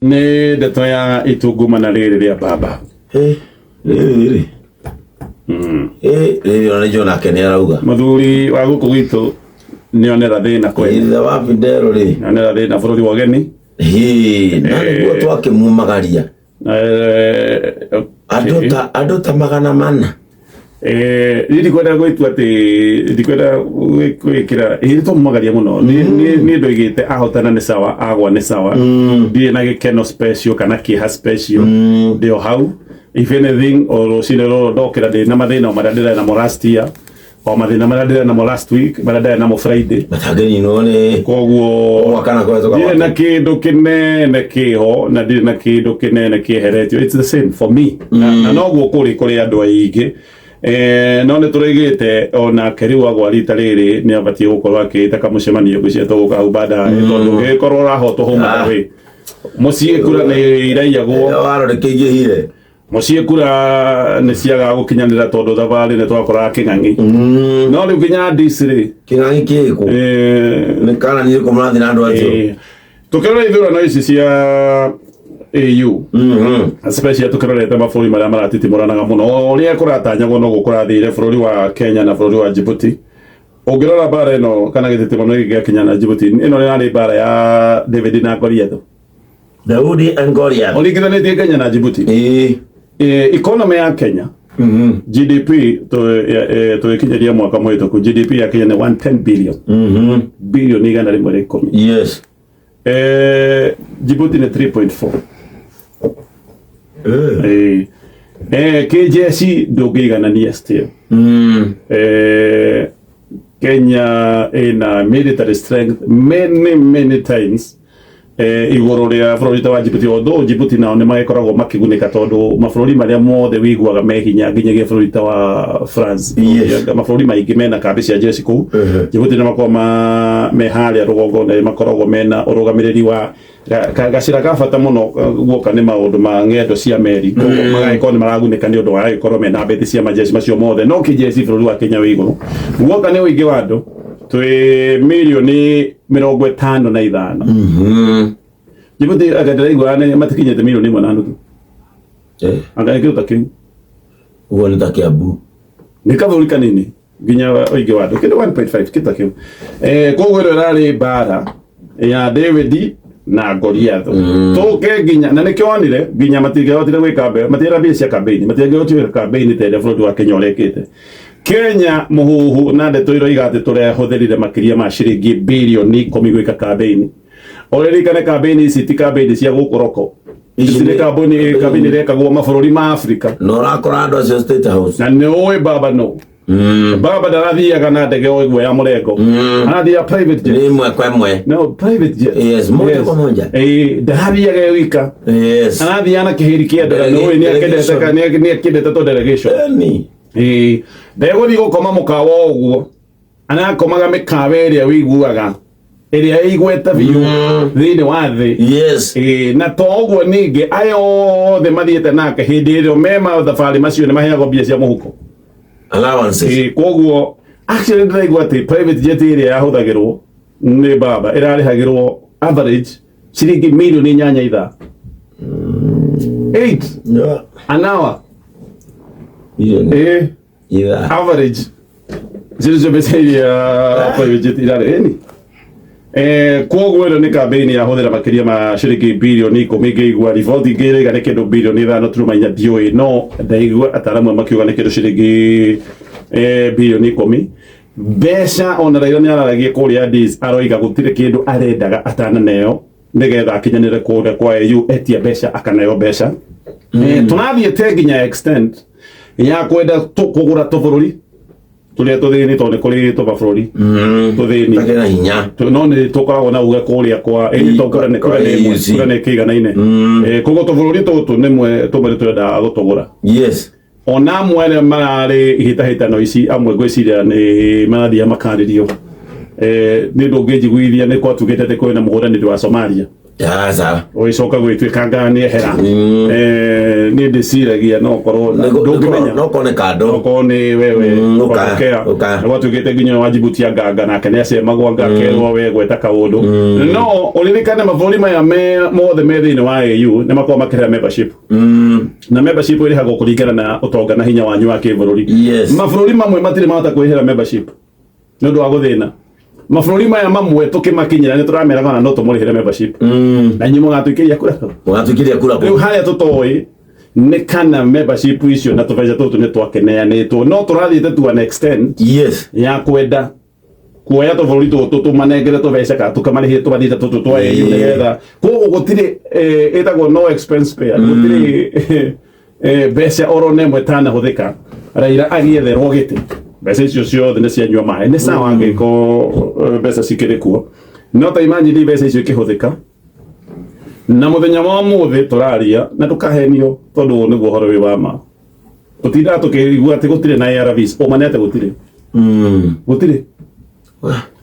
Nĩ ndeto ya itungumana rĩrĩ rĩa baba. Eh, rĩrĩ rĩ. Eh, rĩrĩ ona nĩnjũĩ nake nĩ arauga. Mũthuri wa gũkũ gwitũ nĩonera thĩna kwene. Ithe wa Fidel rĩ. Nĩonera thĩna bũrũri wa ũgeni. Hĩ, na nĩguo twakĩmumagaria. Eh, Andũ ta 400. Eh, niĩ ndikwenda gwĩtua atĩ ndikwenda gwĩkĩra ĩĩ tũmumagaria mũno. Niĩ ndoigĩte ahotana nĩ sawa, agwa nĩ sawa. Ndirĩ na gĩkeno special kana kĩeha special. Ndĩ o hau. If anything, o rũcinĩ rũrũ ndokĩra ndĩ na mathĩna o marĩa ndĩrarĩ namo last year, o mathĩna marĩa ndĩrarĩ namo last week, marĩa ndarĩ namo Friday. Matangĩninwo nĩ Koguo mwaka na kũhetũka ndirĩ na gwake. kĩndũ kĩnene kĩho na ndirĩ na kĩndũ kĩnene kĩeheretio. It's the same for me. Na noguo kũrĩ kũrĩ andũ aingĩ. Eh, no nĩ tũraigĩte onake rĩu agwa rita rĩrĩ nĩ abatiĩ gũkorwo akĩĩta kamũcemanio ngwĩciria tũgũka hau baadaye, tondũ ũngĩgĩkorwo ũrahotwo home and away, mũciĩ kura nĩ iraiyagwo. Waro nĩkĩingĩhire. Mũciĩ kura nĩ ciagaga gũkinyanĩra tondũ thabarĩ nĩ twakoraga kĩng'ang'i. No rĩu nginya Addis rĩ, Kĩng'ang'i kĩrĩkũ? Nĩ kana nĩ kũ mũrathiĩ na andũ acio? Tukĩrora ithurano ici cia AU, especially tukĩrorete mabũrũri marĩa maratitimũranaga mũno, o ũrĩa kũratanyagwo noguo kũrathire bũrũri wa Kenya na bũrũri wa Djibouti. Ũngĩrora mbara ĩno kana gĩtitimano gĩkĩ gĩa Kenya na Djibouti, ĩno ĩrarĩ mbara ya David na Goliath. Daudi and Goliath. Ũringithanĩtie Kenya na Djibouti, economy ya Kenya, GDP, tũgĩkinyĩria mwaka mũhĩtũku, GDP ya Kenya nĩ 110 billion, bilioni 110. Djibouti nĩ 3.4. Kĩjeshi ndũngĩiganania still. Kenya ĩna military strength many many times igũrũ rĩa bũrũri ta wa Djibouti, although Djibouti nao nĩ magĩkoragwo makĩgunĩka tondũ mabũrũri marĩa mothe wĩiguaga me hinya, nginyagia bũrũri ta wa France, mabũrũri maingĩ mena kambĩ cia jeshi kũu. Djibouti nĩ makoragwo me harĩa rũgongo na nĩ makoragwo mena ũrũgamĩrĩri wa gacĩra ga bata mũno, guoka nĩ maũndũ ma ng'endo cia meri. Koguo magagĩkorwo nĩ maragunĩka nĩ ũndũ wa gũkorwo mena mbeti cia majeshi macio mothe. No kĩjeshi bũrũri wa Kenya wĩ igũrũ. Guoka nĩ ũingĩ wa andũ, twĩ mirioni 55. Djibouti anga ndĩraigua nĩ matikinyĩte 1.5 million. Anga nĩ kĩndũ ta kĩu. Ũguo nĩ ta Kiambu. Nĩ kabũrũri kanini nginya ũingĩ wa andũ kĩndũ 1.5, kĩndũ ta kĩu. Koguo ĩno ĩrarĩ mbara ya David na Goliath. Tũke nginya na nĩkĩo wonire nginya matingĩhotire gwĩka mbe matirĩ mbia cia campaign, matingĩhotire gwĩka campaign ta ĩrĩa bũrũri wa Kenya ũrekĩte. Kenya mũhuhu na ndeto iroiga atĩ tũrehũthĩrire makĩria ma ciringi 10 bilioni gwĩka campaign. Ũririkane campaign ici ti campaign cia gũkũ roko. Ici nĩ campaign irekagwo mabũrũri ma Afrika. Na ũrakora andũ acio State House. Na nĩ ũĩ baba no baba ndarathiaga na ndege o ĩguo ya mũrengo, arathiaga private jet. Nĩ ĩmwe kwa ĩmwe. No private jet. Yes, moja kwa moja. Ndarathiaga e wika. Arathiaga na kĩhĩri kĩa ndege. Nĩ ũĩ nĩ akĩendete nĩ akĩendete to delegation. Eni. Ndegũthiĩ gũkoma mũkawa o ũguo, arakomaga mĩkawa ĩrĩa wĩiguaga ĩrĩa ĩigwete biũ thĩinĩ wa thĩ. Na to ũguo, ningĩ aya othe mathiĩte nake hĩndĩ ĩrĩa me mathabarĩ macio nĩ maheagwo mbia cia mũhuko. Allowances. Koguo actually ndĩraigua atĩ private jet ĩrĩa yahũthagĩrwo nĩ baba ĩrarĩhagĩrwo average ciringi 8 milioni ithaa, 8 an hour. Milioni ithaa. Average icio mbeca iria private jet irarĩ ĩni. Koguo ĩno nĩ campaign yahũthĩra makĩria ma ciringi 10 bilioni ngĩigua riboti ingĩ ĩraiga nĩ kĩndũ 5.4 bilioni, ndiũĩ, no ndaigua ataaramu makiuga nĩ kĩndũ ciringi 10 bilioni. Mbeca ona Raila nĩ araragia kũrĩa Addis, aroiga gũtirĩ kĩndũ arendaga atananeo nĩgetha akinyanĩre kũrĩa kwa AU, etia mbeca akaneo mbeca. Tũrathiĩte nginya extent ya kwenda kũgũra tũbũrũri tũrĩa tũthĩni, tondũ nĩ kũrĩ tũmabũrũri tũthĩni Takĩrĩ na hinya. No nĩ tũkoragwo na uge kũrĩa kwa ĩĩ, to kũrĩa nĩ Kwa kũrĩa nĩ ĩmwe, AUC. kũrĩa nĩ kĩiganaine. Koguo tũbũrũri tũtũ nĩmwe tũmwe nĩ tũrendaga gũtũgũra. Ona amwe arĩa mararĩ ihĩtahĩtano ici, amwe ngwĩciria nĩ marathiĩ makarĩrio. Nĩ ũndũ ũngĩnjiguithia nĩ gwatuĩkĩte atĩ kwĩna mũhũranĩri wa Somalia. Aca. Ũgĩcoka gwĩtuĩka nga nĩ ehera. Niĩ ndĩciragia no korwo ndũngĩmenya. No kone kando. Okorwo nĩ wewe ũka, watokea. Ũka. Gwatuĩkĩte nginya wa Djibouti anganga nake nĩ acemagwo anga akerwo we gweta kaũndũ. No ũririkane mabũrũri maya me mothe me thĩinĩ wa AU nĩ makoragwo makĩrĩha membership. Na membership ĩrĩhagwo kũringana na ũtonga na hinya wanyu wa kĩbũrũri. Mabũrũri mamwe matirĩ mahota kwĩrĩhĩra membership nĩ ũndũ wa gũthĩna. Mabũrũri maya mamwe tũkĩmakinyĩra nĩ tũrameraga ona no tũmũrĩhĩre membership. Na inyuĩ mũgatũikĩria kura. Mũgatũikĩria kura Rĩu harĩa tũtoĩ nĩ kana membership icio na tũbeca tũtũ nĩ twakeneanĩtwo, no tũrathiĩte to an extent ya kwenda kuoya tũbũrũri tũtũ tũmanengere tũbeca kana tũkamarĩhie tũmathiĩte tũtũ twa EU nĩgetha koguo gũtirĩ ĩtagwo no expense spared, gũtirĩ mbeca oro na ĩmwe tanahũthĩka Raila agĩetherwo gĩtĩ. Mbeca icio ciothe nĩ cianyua maĩ. Nĩ sawa angĩkorwo mbeca cikĩrĩ kuo, no ta imagine mbeca icio ikĩhũthĩka na mũthenya wa ũmũthĩ tũraria, na ndũkahenio tondũ ũyũ nĩguo ũhoro wĩ wa ma. Tũtindaga tũkĩigua atĩ gũtirĩ na ARVs, ũma nĩ atĩ gũtirĩ. Gũtirĩ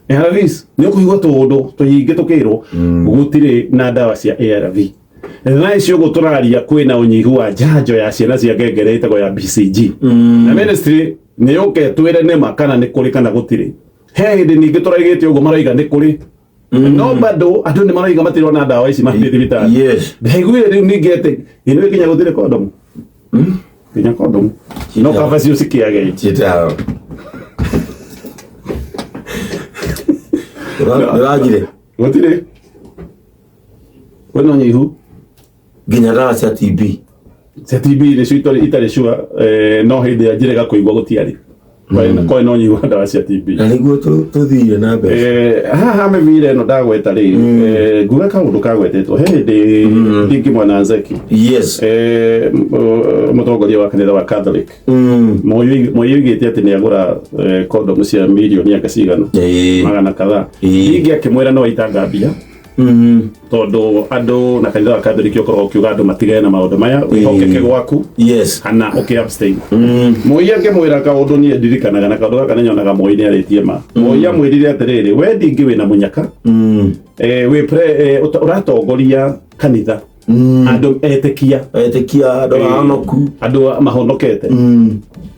ARVs. Nĩ ũkũigua tũũndũ tũingĩ tũkĩrwo gũtirĩ na ndawa cia ARV. Thaa ici ũguo tũraria kwĩna ũnyihu wa njanjo ya ciana cia ngengere ĩtagwo ya BCG. Na ministry nĩ yũke twĩre nĩma kana nĩ kũrĩ kana gũtirĩ. He hĩndĩ ningĩ tũraigĩte ũguo maraiga nĩ kũrĩ, no bado andũ nĩ maraiga matirona ndawa ici mathiĩ thibitarĩ. Ndaiguire rĩu ningĩ atĩ ĩno nginya gũtirĩ kondomu, nginya kondomu no kaba cio cikĩage. Ciĩtaro. Ndĩranjire. Gũtirĩ, kwĩna ũnyihu. Nginya ndawa cia TB. Cia TB nĩcio itarĩ sure, no hĩndĩ ya njĩrĩga kũigua gũtiarĩ. Kwarĩ na ũnyihu wa ndawa cia TB. Na nĩguo tũthire na mbeca. Haha mĩbira ĩno ndagweta rĩ, nguga kaũndũ kagwetetwo he hĩndĩ Ndingi Mwana Nzeki, mũtongoria wa kanitha wa Catholic, Moi oigĩte atĩ nĩ agũra kondomu cia mirioni anga cigana magana kadhaa. Ndingi akĩmwĩra no aitanga mbia tondũ andũ na kanitha wa Catholic ũkoragwo ũkiuga andũ matigane na maũndũ maya, wĩhokeke gwaku kana ũkĩ abstain. Moi akĩmwĩra kaũndũ niĩ ndirikanaga na kaũndũ gaka nĩnyonaga Moi nĩ arĩtie ma. Moi amwĩrire atĩrĩrĩ, we Ndingi wĩna mũnyaka, wĩ ũratongoria kanitha, andũ etĩkia, Etĩkia, andũ ahonoku, andũ mahonokete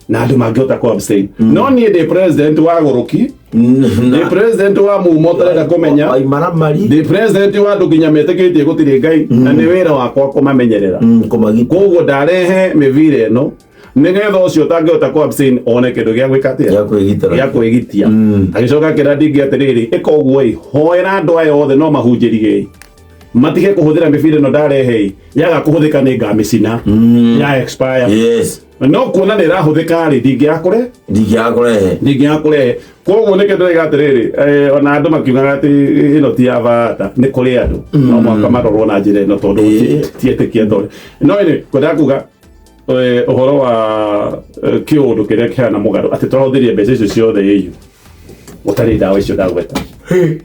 na andũ mangĩhota kũ abstain, no niĩ ndĩ president wa gũrũki, ndĩ president wa mumo ũtarenda kũmenya, waimaramari, ndĩ president wa andũ nginya metĩkĩtie gũtirĩ Ngai, na nĩ wĩra wakwa kũmamenyerera. Kũmagita. Koguo ndarehe mĩbira ĩno nĩgetha ũcio ũtangĩhota kũ abstain one kĩndũ gĩa gwĩka atĩa? Gĩa kwĩgitĩra. Gĩa kwĩgitia. Agĩcoka akĩra Ndingi atĩrĩrĩ, ĩka ũguo ĩ, hoera andũ aya othe no mahunjĩrie ĩ matige kũhũthĩra mĩbira ĩno ndarehe ĩ, yaga kũhũthĩka nĩ ngamĩcina ya expire. No kuona nĩ ĩrahũthĩka rĩ, ndingĩakũre Ndingĩakũrehe. Ndingĩakũrehe. Koguo nĩkĩo ndĩraiga atĩrĩrĩ, ona andũ makiugaga atĩ ĩno ti ya bata, nĩ kũrĩ andũ no mũhaka marorwo na njĩra ĩno tondũ tietĩkia tondũ no ĩnĩ kwendaga kuga ũhoro wa kĩũndũ kĩrĩa kĩhana mũgarũ atĩ tũrahũthĩria mbeca icio ciothe EU gũtarĩ ndawa icio ndagweta.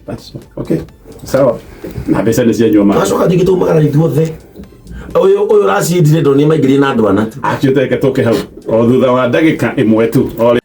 That's okay, sawa, na mbeca nĩ cianyua maĩ. Twacoka ningĩ tũmagara ithuothe. Ũyũ ũyũ ũraciendire ndonire maingĩrie na andũ ana tu. Akiũteke tũke hau o thutha wa ndagĩka ĩmwe tu o.